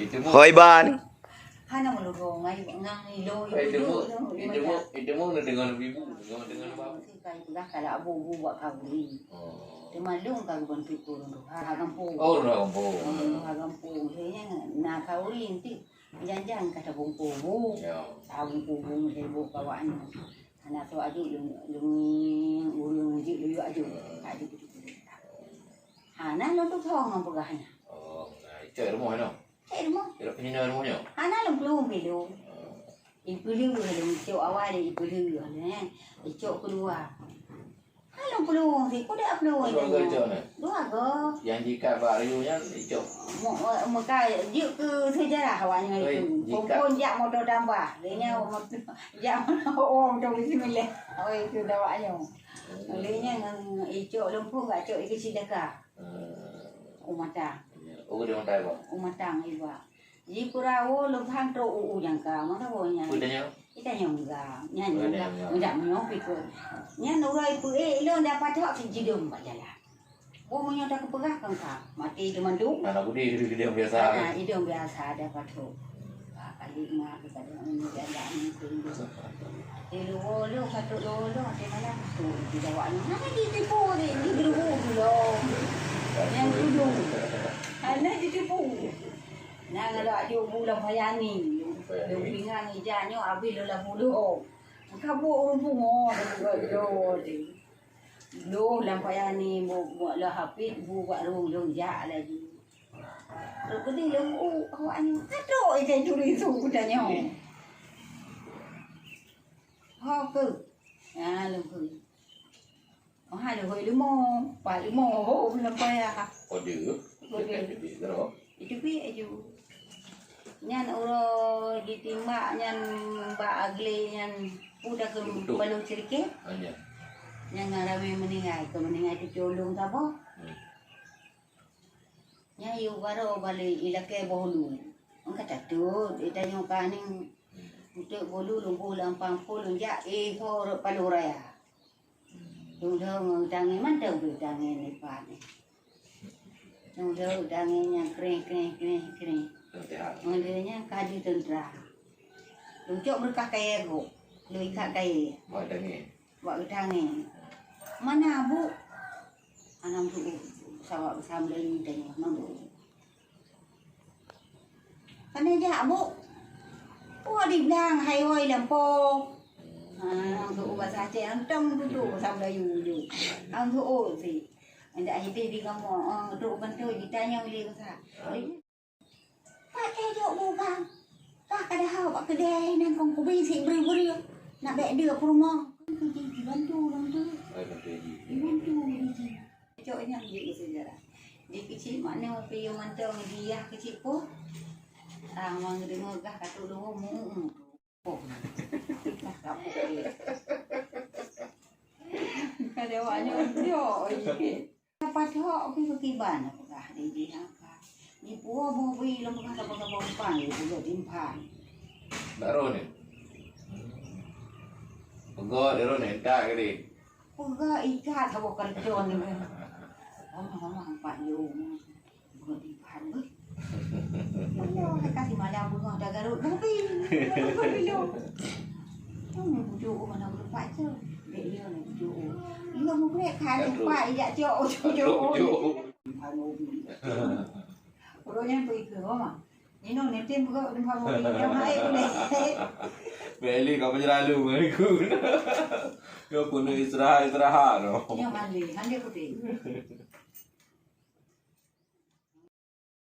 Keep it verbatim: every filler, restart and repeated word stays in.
Hoi ban. Hana meulurong ngai ngang ilo. Itu mu, itu mu, itu mu na dengan ibu, dengan dengan bapak. Si kai peugah kalau abu bu buat kawin. Oh. Cuma lung ka bantu kurun tu. Ha gampung. Oh, dah gampung. Ha gampung. Dia na kawin ti. Jangan-jangan kata bungkung bu. Ya. Tahu bungkung bu dari bu kawan. Hana tu aju lung lung urang jik luyuk aju. Tak aju. Hana lom tu thong ngon peugah nya. Oh, nah, itu rumah no. Cek rumoh. Ira peunyoe rumoh nyoe? Hana lôn peuleueng pi lôn. Ipeuleueng lôn icok awai lé ipeuleueng lé. Icok keuluwa. Hana lôn peuleueng si, kudek peuleueng. Dua go icok nyan? Dua go. Nyang jikat bak riu nyan icok? Mu-, mu-, muka jeuet keu seujarah awak nyan itu. Oi, jikat. Kompon jak moto tambah. Dia nyan moto, jak moto bismillah. Oi, itu dawak nyoe. Hmm. Lé nyan ngon icok lumpur gak cok ikeu sidaka. Hmm. Umatang. Oh, di Umatang, Ibu? Umatang, Ibu. Di Purawo lôn paham trok u, u jangka, maka wo nyan. Peue tanyoe? Kita nyong ga, nyan nyong ga. Ndak meunyoe pikir. Nyan uroe ipeue, eh, lôn dapat hak jidong bak jalan. Wo meunyoe tak peugah kan ka, mati teuma tu. Anak budi gede-gede biasa. Ah, idong biasa dapat hak. Kali mak kita dengan ini dia enggak mungkin. Di lolo, satu lolo, di mana tu? Di bawah ni. Mana ditipu ni? Di gerubu dulu. Yang dulu. Mana ditipu? Nah, kalau ada bulan payah ni. Lu pingang ijak nyo habis lu lah puluh. Kabuk urang pungo. Lu lam payah ni buat lah habis buat rung lu jak lagi. Rukuni lom u awak nyoe. Aduh, ikai turi su kuda nyoe. Ho ke? Ya, lom ke. Oh, ada hoi limo, empat limo, ho, belum payah. Kode. Kode. Kode, terus. Itu pi aju. Nyan uroe jitimbak nyan bak agle nyan udah ke balong sedikit. Hanya. Nyan ngan ramai meninggai, ke meninggai tu colong sapa? Hmm. Nyan yue baroe balek ilakée boh lu. Engka tatut, itanyoe kaning untuk boh lu lungguh lam pampul lunjak, eh, ho rot paloe raya. Lungguh ngon tangée mantong tu tangée nipat ni. Lungguh tangée nyang kreh, kreh, kreh, kreh. Ngon dia nyan ka di tentera. Luncok meureuka kayée gok, lu ikat kayée. Wak tangée. Wak geutangée. Mana abu? Anang tu, sawak besam dari tanya, mana abu? Kana jak, Bu? Wah, di blang hai woi lampu. Ha, tu bahasa Aceh, antong tu tu bahasa Melayu tu. Ang tu oh si. Ndak hidih di kamu, ah, tu bantu ditanya oleh bahasa. Pakai jok bubang. Kah kada hau bak kedai nang kong kubi si beri-beri. Nak bek dia ke rumah. Kuji dibantu orang tu. Dibantu dia. Cocok nyang di sejarah. Di kecil makna piyu mantong di yah kecil pun. Ah, mang dengar gah katuk dua mu. Oh. Dah kapok. Kada awak nyoe. Apa thok pi kiban peugah di di angka. Ni puo boh bui lom peugah sapa-sapa umpan di pulo timpan. Baru ni. Peugah di ron entak ke di. Peugah ikat saboh karton ni. Mama-mama empat yo. Bukan ikat beuh. Alah, kasih malam bunga dah garut kopi. Kopi lo. Kamu bujuk mana berempat tu? Dek dia nak bujuk. Dia mukrek kan empat ijak cok cok. Urutnya pergi ke rumah. Nino netem buka udah mau minum air boleh. Beli kau penjelalu mereka. Kau kena istirahat istirahat no. Yang mandi, mandi putih.